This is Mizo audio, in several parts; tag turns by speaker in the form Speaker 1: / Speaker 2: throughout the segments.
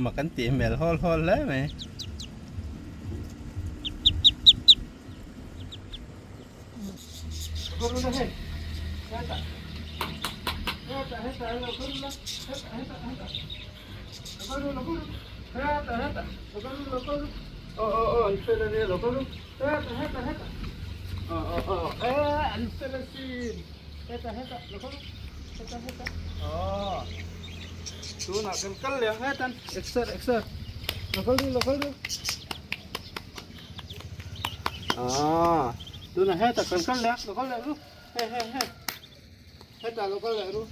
Speaker 1: Mak an tih hmel hawl hawl hle mai. Tunah kan kal leh ang hetan exer exer lo kal ru lo kal ru ah tunah hetah kan kal leh ang lo kal leh ru hei hei hei hetah lo kal leh ru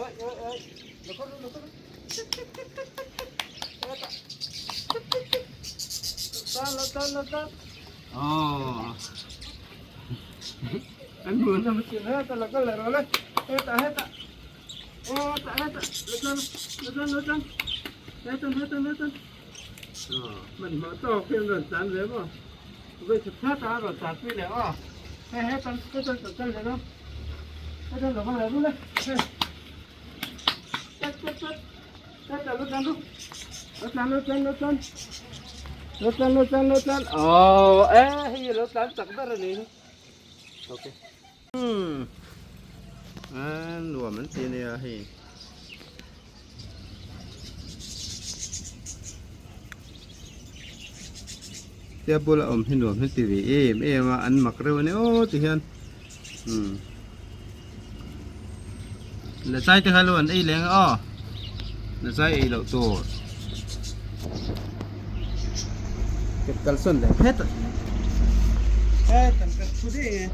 Speaker 1: oi oi oi lo kal ru lo kal ru hetah tan lo tan lo tan oh an hmuh na chin hetah lo kal leh rawh le hetah hetah hetah hetah lo tan lo tan lo tan hetan hetan hetan hmanhmawh tawk hi an rawn tlan ve maw vawi khat khat a rawn tlan pui leh aw hei hetan hetan kan kal leh dawn hetan lo kal leh ru le hei tet tet tet hetah lo tlan ru lo tlan lo tlan lo tlan lo tlan lo tlan lo tlan aw e hei lo tlan chak ber a ni hi okay umm a nuam an ti ania hei. Tia bula awm hi nuam hi ti ve em em a an mak reuh a ni aw ti hian umm la chai te kha lo an ei leng a aw la chai ei loh tur kan kalsawn leh phet a hetan kan thu daih e.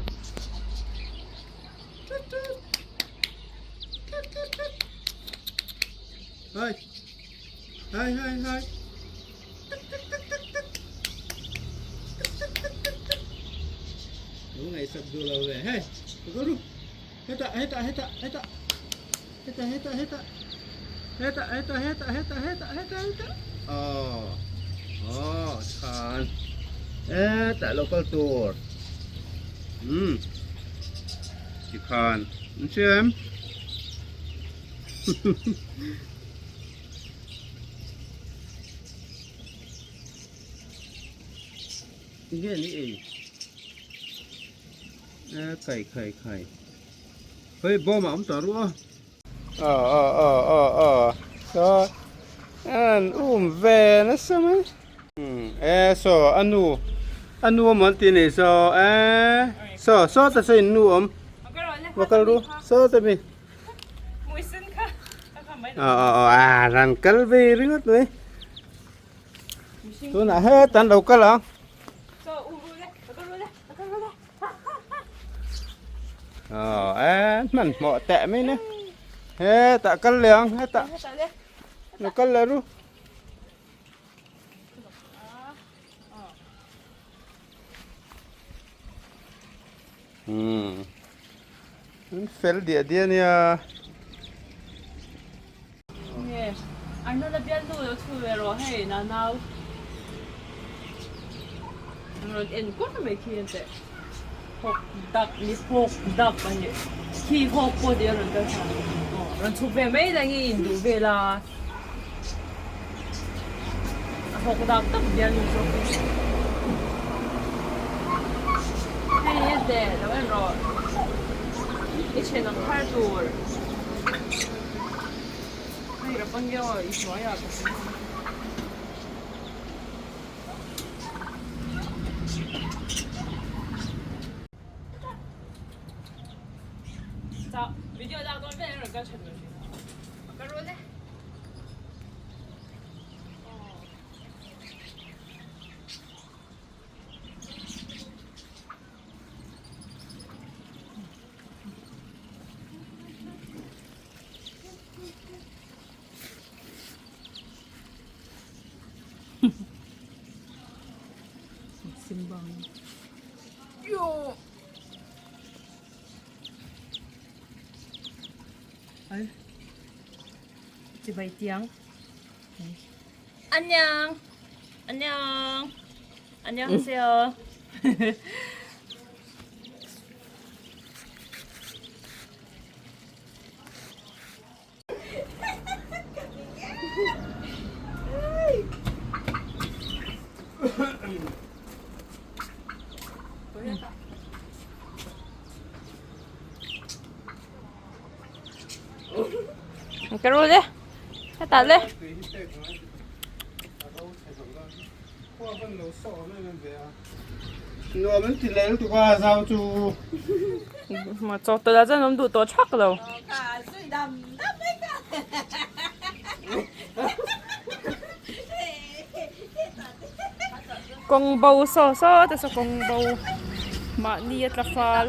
Speaker 1: Hai. Hai hai hai. Lo ngaihsak duh lo ve. Hei, ka ru. Hetah, hetah, hetah, hetah. Hetah, hetah, hetah. Hetah, hetah, hetah, hetah, hetah, hetah, hetah. Oh. Oh, khan. Hetah local tour. Hmm. Tikhan an hria em? Tinge ni ei? E kai khai khai. Hei bawm a awm tawh ruh a. Aw aw aw aw aw saw an um ve nasa mai. E saw a nu a nu awm an tih nei saw e saw saw ta saw in nu awm va kal ru saw ta mi aw aw aw a ran kal ve ringawt mai tunah hetah an lo kal ang. Aw e hmanhmawh teh mai nia hetah kal leh ang hetah lo kal leh ru. Umm an fel diah diah ania.
Speaker 2: Nge Arnold a bialnu lo chhu ve rawh hei nanau rawn en kuar mai khi an teh hawk dak ni hawk dak a ni khi hawk pawh tih a rawn kal thla aw rawn chhuk ve mai la nge induh vel a a hawk dak tak bialnu zawk hi hei hi an teh lo en rawh i thenawm thar tur. Hei Rapange aw i hnuaiah ka hmu a. Chah video lak dawn vel rawn kal that mai thin a. Ka rawn e. Simbang. Yo. Ai. Chibai tiang. Annyeong. Annyeong. Annyeonghaseyo. Ka ru le. Hetah le.
Speaker 1: Nuam an ti leh lutuk a zau chu.
Speaker 2: Ma chaw tawlh ah chuan awm duh tawh thak lo. Kawng bo saw saw te saw kawng bo mahni a tla fal.